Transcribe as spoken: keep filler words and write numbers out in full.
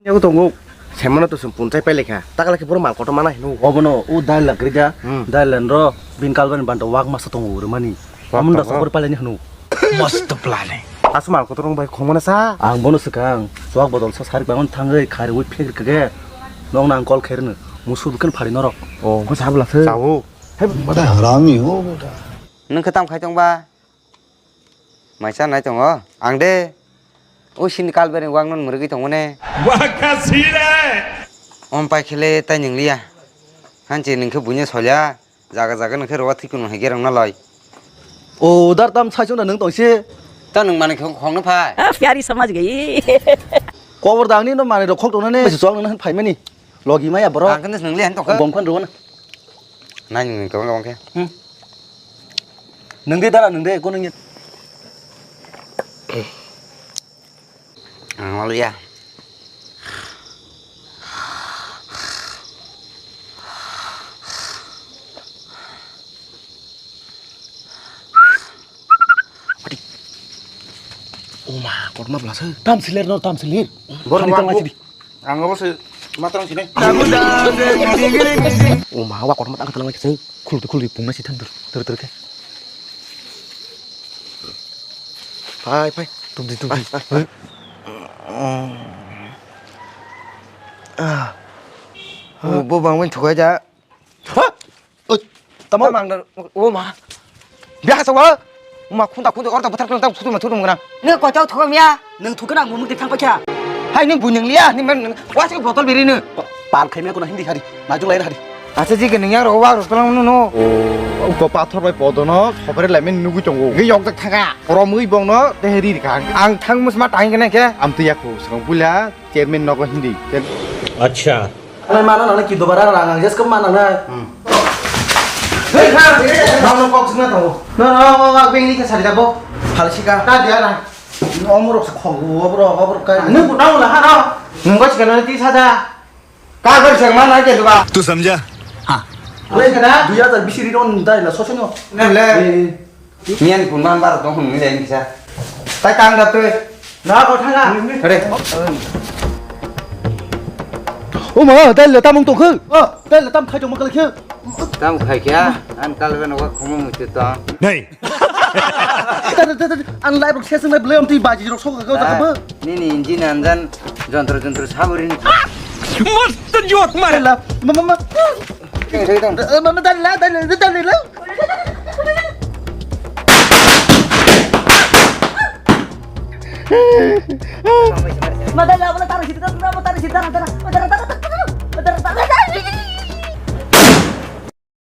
Yago tongo. Semano to sum punchai pailekha. Takala khe pura mal kotor mana hino. Obono o dai lak rida. Hmm. Dai len ro bin kalban banta wak masa tongo ure mani. Wak Amun da tongo. Sokor pailani hino. Mast planning. Asu mal kotor rong bai khongmana sa. Ang bono swkang. Swak bodol sa sarik bangon thangwi khari wi phek rikage. Nong nang kol khairno. Musu bukan phari norok. Oh. Ko sabla se. Sao. Bada harami ho beta. Nung khe tam khai tong ba? Maisa nai tongo. Ang de. O sini kalbari wang non murgi tongo ne. Waka sire. Om pai khele tai nung liya. Hanchi nung khe bunya solya. Jaga jaga nung khe rowa thikun hai gerang na loi. O dar tam sai chong da nung tong se. Ta nung mani khong khong no phai. Ah, pyari samajh gayi. Kobor dang ni no mani rok khok tong na ne. Chong nung phai mani. Logi maya borok. Ang khe nung liya han tongkha. Bongkhan rwna. Nai nung tong khe. Hmm. Nung de dara nung de ko nung. Ang malu ya. Oma, korma belasa. Tam siler no, tam siler. Borok Khani tang wangbo. Lai sidi. Ang obo se matrang sini. Oma, wa korma tang tang lai sini. Khuldi, khuldi, pungna si than dur, dur, dur ke. Phai, phai. Tum di, tum di. Phai, phai. Ah. Bo, bo bang wen thukai ja. Ha? Oi, tamo? Tamo ang dar, o ma. Biya sa wa. Ma khunda khunda orta bwthar khunda thutum thutum gana. Nung kochao thogom ya. Nung thukna ang mumuk de thang pakya. Hai nung bunyang liya, nung man wa se botol biri nung. Pal khaimya kuna hindi hari. Najung lain hari. Asa ji ke nung yang ro wa ro tlang no no. O ko pathor bai podono, sobare lai men nugui tongo. Ge yok jak thanga. Oro mui bong no, te ri ri kha. Ang thang mus ma tang gana ke. Am tu yakho, sang pula. Chairman nogo hindi. Chair- Acha. Alai mana nana ki dobara rang ang jes kema nana. Hmm. Hei, ha, ha, ha, no kok sima tau. No, no, no, no, beng ni ke sari dabo. Hal sika. Ta dia na. Omorok se khong, obro, obro kai. Nung ko tau la ha, no. Nung ko sika na ti sa da. Ka ko sika mana ke duba. Tu samjha? Ha. Alai kada. Dui hajar bisi ri ron dai la sosono. Ne le. Eh. Nian kun man bar tong hwn ngi kisa. Tai tang da tui. Na ko thanga. Re. O ma, dai le tamung tong khw. O, dai le tam khai tong ma kal khw. Tam khai kya? An kal ben wa khomo mu tu tong. Nei. An lai rok sesung lai blem tui baji rok sok ka ka ba. Nini engine anjan jontro jontro saburi ni. Mast joke mare. La, ma ma ma. Tong tong tong. Ma ma dai la, dai la, dai la. Madalla, wala tara sita, tara sita, tara, tara, tara.